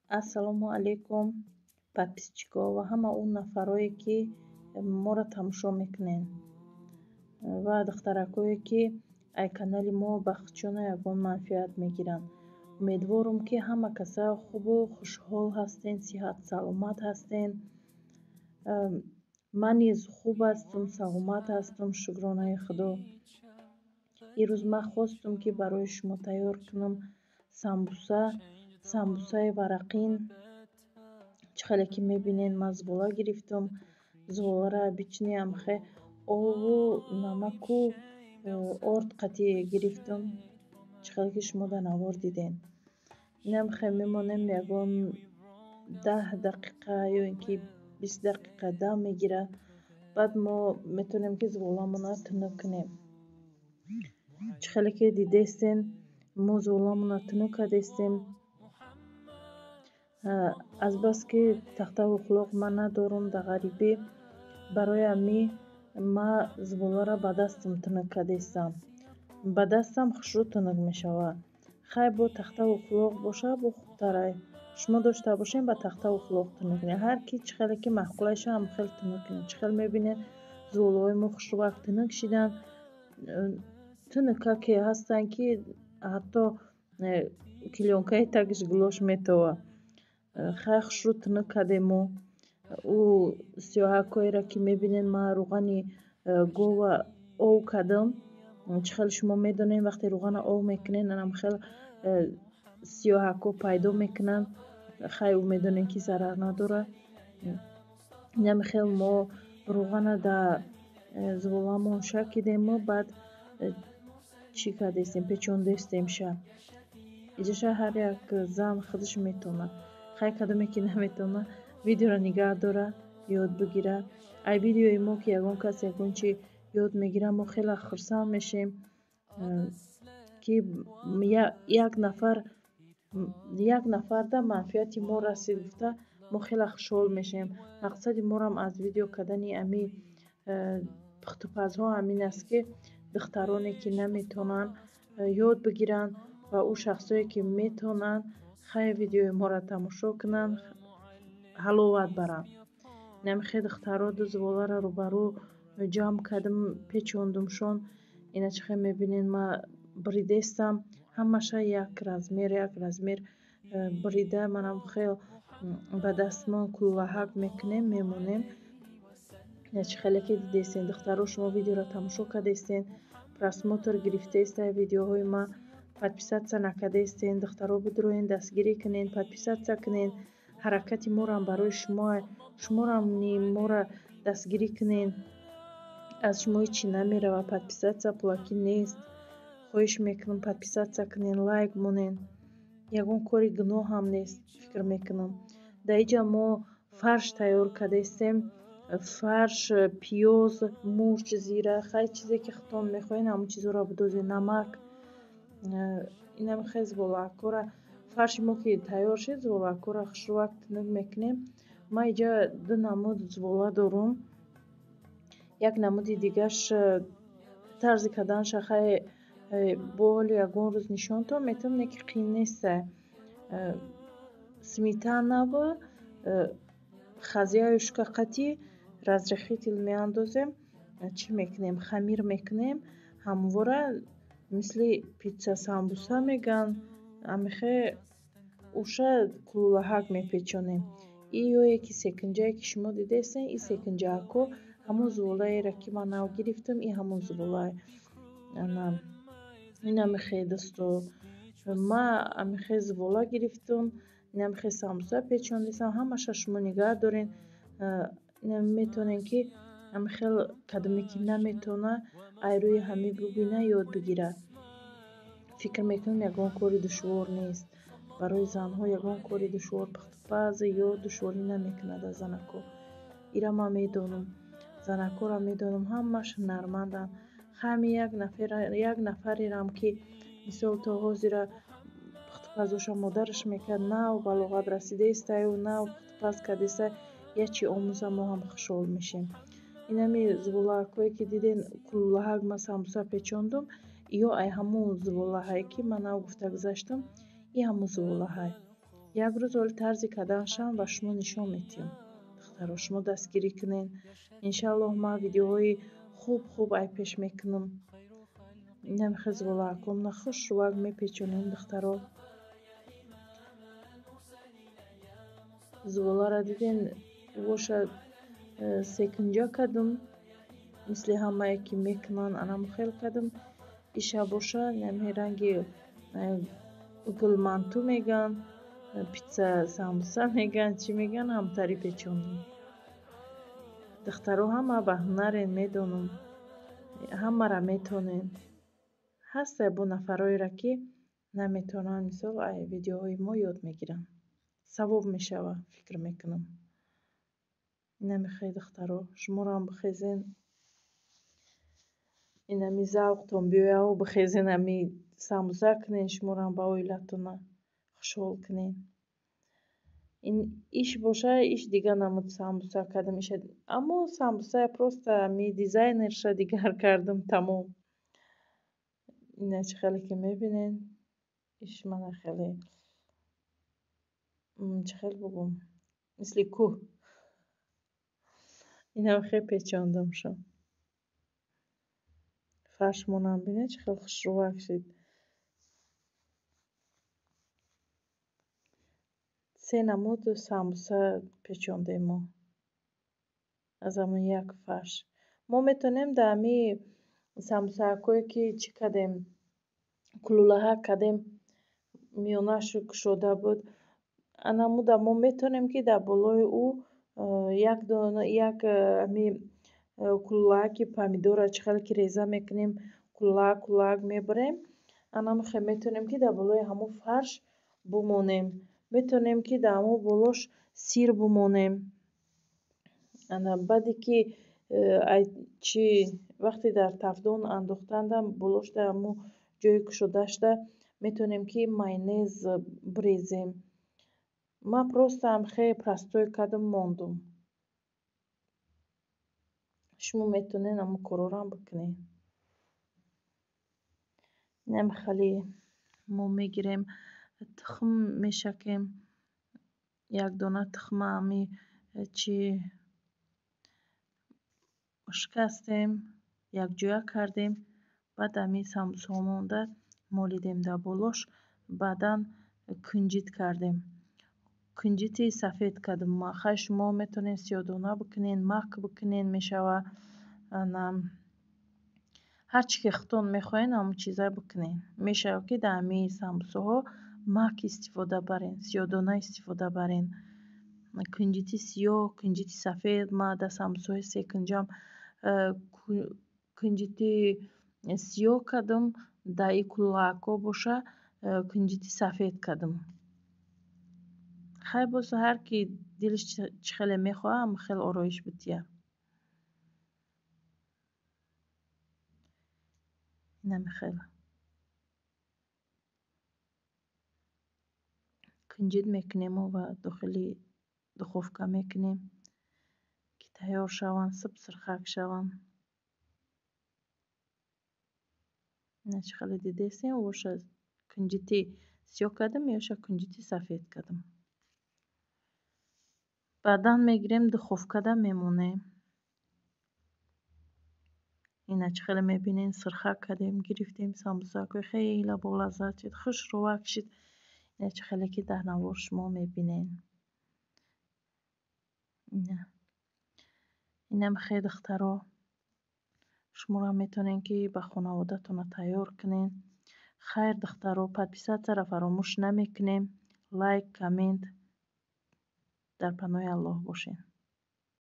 Ассалому алайкум, подписчикҳо ва ҳама он нафарое, ки моро тамошо мекунед, ва духтаракое, ки ай канали мо ба худшона ягон манфиат мегиранд. Умедворум, ки ҳама каса хубу хушҳол ҳастен, сиҳат саломат ҳастен. Ман низ хуб ҳастум, саломат ҳастум, шукронаи Худо. Ирӯз ман хостум, ки барои шумо тайёр кунам самбуса, самбусаи варақин. Чӣ хеле ки мебинед, ман зувола гирифтум. Зуволаро обычный амхе обу намаку орд қатӣ гирифтум, чӣ хеле ки шумо дар навор дидем. Инам хе мемонем, ягон 10 дақиқа ё ин ки 20 дақиқа дам мегирад. Баъд мо метавонем, ки зуволамонро тунук кунем. Чӣ хеле ки дидестен, мо зуволамонро тунук кардестем. Азбаски тахтаву хулоқ ман надорум, дар ғарибӣ, барои ҳамин ман зуволаро ба дастам тунук кардестам. Ба дастам хушрӯ тунук мешавад. Хай, бо тахтаву хулоқ боша, бо хубтарай. Шумо дошта бошем, ба тахтаву хулоқ тунук кунед. Ҳар ки чӣ хеле ки маъқулаша, ҳам хел тунук кунед. Чӣ хел мебинед, зуволаҳои мо хушрӯак тунук шиданд. Тунукаке ҳастанд, ки ҳатто клеёнкаи тагиш гулош метовад. Хай, хушрӯ тунук кардем мо. Ӯ сиёҳакҳоеро, ки мебинед, ман рӯғани гова ов кардам. Чӣ хел шумо медонед, вақте рӯғана ов мекунед, анам хел сиёҳакҳо пайдо мекунанд. Хай, ӯ медонед, ки зарар надорад. Инами хел мо рӯғана дар зуволамон шакидему баъд чӣ кардестем, печондестемша. Иҷоша ҳар як зан худаш метавонад. Хай, кадоме ки наметавонад, видеоро нигаҳ дора, ёд бигира. Ай видеои мо ки ягон кас ягон чи ёд мегирад, мо хеле хурсанд мешем, ки як нафар, як нафарда манфиати мо расид гуфта, мо хеле хушҳол мешавем. Мақсади морам аз видео кардани ами пухтупазҳо ҳамин аст, ки духтароне, ки наметавонанд, ёд бигиранд, ва ӯ шахсое, ки метавонанд, хай, видеои моро тамошо кунанд, ҳаловат баранд. Инами хел, духтаро, ду зуволаро рӯбарӯ ҷамъ кардам, печондумшон. Ина чӣ хел мебинед, ман буридестам ҳамаша як размер, як размер бурида. Манам хел ба дастмон кӯллаҳак мекунем, мемонем. Чӣ хеле ки дидестен, духтаро, шумо видеоро тамошо кардестен, просмотр гирифтаеста видеоҳои ман, подписаться накардаестен. Духтаро, бидуроен, дастгирӣ кунен, подписаться кунен. Ҳаракати морам барои шумо, шуморам моро дастгирӣ кунен. Аз шумо ҳечи намеравад, подписаться пулакӣ нест. Хоҳиш мекунам, подписаться кунен, лайк монен. Ягон кори гуноҳам нест, фикр мекунам. Дар инҷа мо фарш тайёр кардаистем: фарш, пиёз, мурч, зира, хай, чизе ки худтон мехоҳед, ҳамон чизҳоро бидозед, намак. Инам хел зуволаакҳоро, фарши мо ки тайёр шуд, зуволаакҳоро хушрӯак тунук мекунем. Ман инҷа ду намуд зувола дорум. Як намуди дигаш тарзи карданаша, хай, бо ҳоли ягон рӯз нишонтон метавонам, не ки қиин неста. Сметанава хозяюшка қатӣ разрыхлитель меандозем, чӣ мекунем, хамир мекунем. Ҳамвора мисли питса, самбуса мегӯянд, амихе уша кӯллаҳак мепечонем. И ёе ки секинҷае, ки шумо дидаестен, и секинҷаҳако ҳамон зуволаеро, ки ман нав гирифтам, и ҳамон зуволае. Инамихе, дӯсто, ман амихе зувола гирифтум, инамихе самбуса печондистам. Ҳамаша шумо нигаҳ дорен, метавонем, ки ҳамихел кадоме ки наметавонад, ай рӯи ҳамин бубина, ёд бигирад. Фикр мекунам, ягон кори душвор нест барои занҳо. Ягон кори душвор, пухтупаз ё душворӣ намекунад аз занакҳо. Ира ман медонам, занакҳоро медонам, ҳамааш ҳунарманданд. Ҳами як нафарерам, ки мисол то ҳозира пухтупазоша модараш мекард, нав балоғат расидаистаю нав пухтупаз кардеста, як чи омӯза, мо ҳам хушҳол мешем. Инами зуволаакҳое, ки диден, кӯллаҳак ман самбуса печондум, ё ай ҳамон зуволаҳае, ки ман нав гуфта гузаштам, и ҳамон зуволаҳай. Як рӯз оли тарзи карданашам ба шумо нишон медиҳам. Духтаро, шумо дастгирӣ кунед. Иншааллоҳ ман видеоҳои хуб хуб ай пеш мекунам. Инам хел зуволаакомона хушрӯвак мепечонем, духтаро. Зуволаро диден, воша секунҷа кардум, мисли ҳамае ки мекунанд, анам хел кардум. Иша боша нами ранги гулманту меган, питса самбуса меган, чӣ меган, ҳамтари печондум. Духтаро, ҳама ба ҳунарен, медонам, ҳамаро метонен. Ҳаста бо нафароеро, ки наметавонанд, мисол ай видеоҳои мо ёд мегиранд. Савоб мешава, фикр мекунам. Инами хел, духтаро, шуморо бихезен, инами завқтон биёяву бихезен, ами самбуса кунен, шуморо ба оилатона хушҳол кунен. Ин иш боша, иш дига намуд самбуса кардам, иша аммо самбуса просто ами дизайнерша дигар кардам, тамом. Ина чӣ хеле ки мебинен, иш мана хеле чӣ хел бугум, мисли кӯҳ. Инам хел печондамшо. Фаршмонам бинед, чӣ хел хушрӯвак шид. Се намуд самбуса печондем мо аз ҳамон як фарш. Мо метавонем дар ҳами самбусакҳое, ки чӣ кардем, кулулаҳак кардем, миёнааш кушода буд, анамуда мо метавонем, ки дар болои ӯ як дона, як ҳами кулулаҳаки помидорро чӣ хел ки реза мекунем, кулулаҳак кулулаҳак мебарем, анам хел метавонем, ки дар болои ҳамон фарш бумонем. Метавонем, ки дар ҳамон болош сир бумонем. Ана баъде ки ай чи вақте дар тафдон андохтанда, болош дар ҳамон ҷои кушодашуда метавонем, ки майонез бирезем. Ман просто ам хеле простой кардам, мондум. Шумо метавонед ҳамон корҳоро бикунед. Инам хеле мо мегирем, тухм мешакем, як дона тухма ами чи шикастем, якҷоя кардем, баъд ами самбусаҳомонда молидем дар болош, баъдан кунҷит кардем. Кунҷити сафед кардем. Хай, шумо метавонед сиёҳдона бикунед, мак бикунед, мешава. Ана ҳар чӣ ки худтон мехоҳед, ҳамон чиза бикунед. Мешава, ки дар ҳамин самбусаҳо мак истифода барен, сиёҳдона истифода барен. Кунҷити сиёҳ, кунҷити сафед. Ман дар самбусаҳои секунҷам кунҷити сиёҳ кардам, дар и куллаҳакҳо боша кунҷити сафед кардам. Хай, боз ҳар ки дилаш чӣ хеле мехоҳад, ҳамон хел ороиш бития. Инами хел. Кунҷит мекунему ва дохили духовка мекунем, ки тайёр шаванд, сиб сирхак шаванд. Ина чӣ хеле дидесем, воша кунҷити сиёҳ кардам, ёша кунҷити сафед кардам. Баъдан мегирем, духовкада мемонем. Ина чӣ хеле мебинем, сирхак кардем, гирифтем, самбусакҳои хеле болаззат шид, хушрӯвак шид. Ина чӣ хеле ки дар навор шумо мебинед. Ина. Инам хел, духтаро. Шуморо метавонед, ки ба хонаводатона тайёр кунед. Хайр, духтаро, подписатьсяро фаромӯш намекунем. Лайк, коммент. Дар паноҳи Аллоҳ бошед.